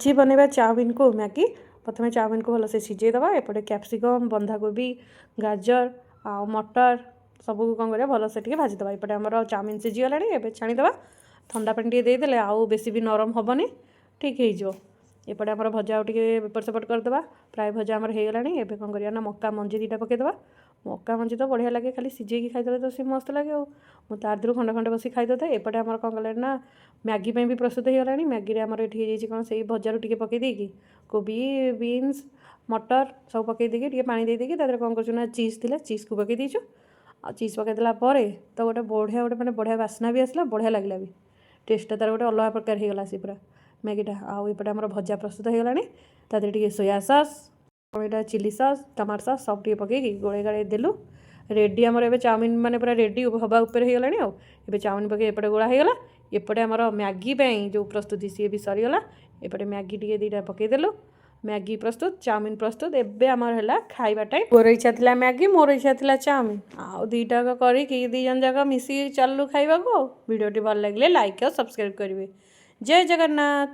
ଆଜି ବନେଇବା ଚାଉମିନକୁ ମ୍ୟାଗି। ପ୍ରଥମେ ଚାଉମିନକୁ ଭଲସେ ସିଝେଇଦେବା। ଏପଟେ କ୍ୟାପ୍ସିକମ୍, ବନ୍ଧାକୋବି, ଗାଜର ଆଉ ମଟର ସବୁକୁ କ'ଣ କରିବା, ଭଲସେ ଟିକେ ଭାଜିଦେବା। ଏପଟେ ଆମର ଚାଉମିନ ସିଝିଗଲାଣି, ଏବେ ଛାଣିଦେବା। ଥଣ୍ଡା ପାଣି ଟିକେ ଦେଇଦେଲେ ଆଉ ବେଶୀ ବି ନରମ ହେବନି, ଠିକ୍ ହେଇଯିବ। ଏପଟେ ଆମର ଭଜା ଆଉ ଟିକେ ଏପଟ ସେପଟ କରିଦେବା। ପ୍ରାୟ ଭଜା ଆମର ହେଇଗଲାଣି। ଏବେ କ'ଣ କରିବା ନା ମକା ମଞ୍ଜି ଦୁଇଟା ପକାଇଦେବା। ମକା ମଞ୍ଜି ତ ବଢ଼ିଆ ଲାଗେ, ଖାଲି ସିଝେଇକି ଖାଇଦେଲେ ତ ସେ ମସ୍ତ ଲାଗେ। ଆଉ ମୁଁ ତା ଦେହରୁ ଖଣ୍ଡେ ଖଣ୍ଡେ ବସିକି ଖାଇଦେଉଥାଏ। ଏପଟେ ଆମର କ'ଣ କଲାଣି ନା ମ୍ୟାଗି ପାଇଁ ବି ପ୍ରସ୍ତୁତ ହେଇଗଲାଣି। ମ୍ୟାଗିରେ ଆମର ଏଠି ହେଇଯାଇଛି କ'ଣ, ସେଇ ଭଜାରୁ ଟିକେ ପକାଇ ଦେଇକି କୋବି, ବିନ୍ସ, ମଟର ସବୁ ପକାଇ ଦେଇକି, ଟିକେ ପାଣି ଦେଇ ଦେଇକି, ତା ଦେହରେ କ'ଣ କରୁଛୁ ନା ଚିଜ୍ ଥିଲା, ଚିଜ୍କୁ ପକାଇ ଦେଇଛୁ। ଆଉ ଚିଜ୍ ପକାଇ ଦେଲା ପରେ ତ ଗୋଟେ ବଢ଼ିଆ ଗୋଟେ ମାନେ ବଢ଼ିଆ ବାସ୍ନା ବି ଆସିଲା, ବଢ଼ିଆ ଲାଗିଲା ବି। ଟେଷ୍ଟଟା ତା'ର ଗୋଟେ ଅଲଗା ପ୍ରକାର ହେଇଗଲା ସେ ପୁରା ମ୍ୟାଗିଟା। ଆଉ ଏପଟେ ଆମର ଭଜା ପ୍ରସ୍ତୁତ ହେଇଗଲାଣି। ତା ଦେହରେ ଟିକେ ସୋୟା ସସ୍, ଏଇଟା ଚିଲି ସସ୍, ଟମାଟୋ ସସ୍ ସବୁ ଟିକେ ପକାଇକି ଗୋଳେଇ ଗାଳେଇ ଦେଲୁ। ରେଡ଼ି ଆମର ଏବେ ଚାଉମିନ, ମାନେ ପୁରା ରେଡ଼ି ହେବା ଉପରେ ହେଇଗଲାଣି। ଆଉ ଏବେ ଚାଉମିନ ପକାଇ ଏପଟେ ଗୋଳା ହେଇଗଲା। ଏପଟେ ଆମର ମ୍ୟାଗି ପାଇଁ ଯେଉଁ ପ୍ରସ୍ତୁତି, ସିଏ ବି ସରିଗଲା। ଏପଟେ ମ୍ୟାଗି ଟିକେ ଦୁଇଟା ପକାଇଦେଲୁ। ମ୍ୟାଗି ପ୍ରସ୍ତୁତ, ଚାଉମିନ ପ୍ରସ୍ତୁତ। ଏବେ ଆମର ହେଲା ଖାଇବା ଟାଇମ୍। ପୁଅର ଇଚ୍ଛା ଥିଲା ମ୍ୟାଗି, ମୋର ଇଚ୍ଛା ଥିଲା ଚାଉମିନ। ଆଉ ଦୁଇଟାକ କରିକି ଦୁଇ ଜଣ ଯାକ ମିଶିକି ଚାଲିଲୁ ଖାଇବାକୁ। ଆଉ ଭିଡ଼ିଓଟି ଭଲ ଲାଗିଲେ ଲାଇକ୍ ଆଉ ସବସ୍କ୍ରାଇବ୍ କରିବେ। ଜୟ ଜଗନ୍ନାଥ।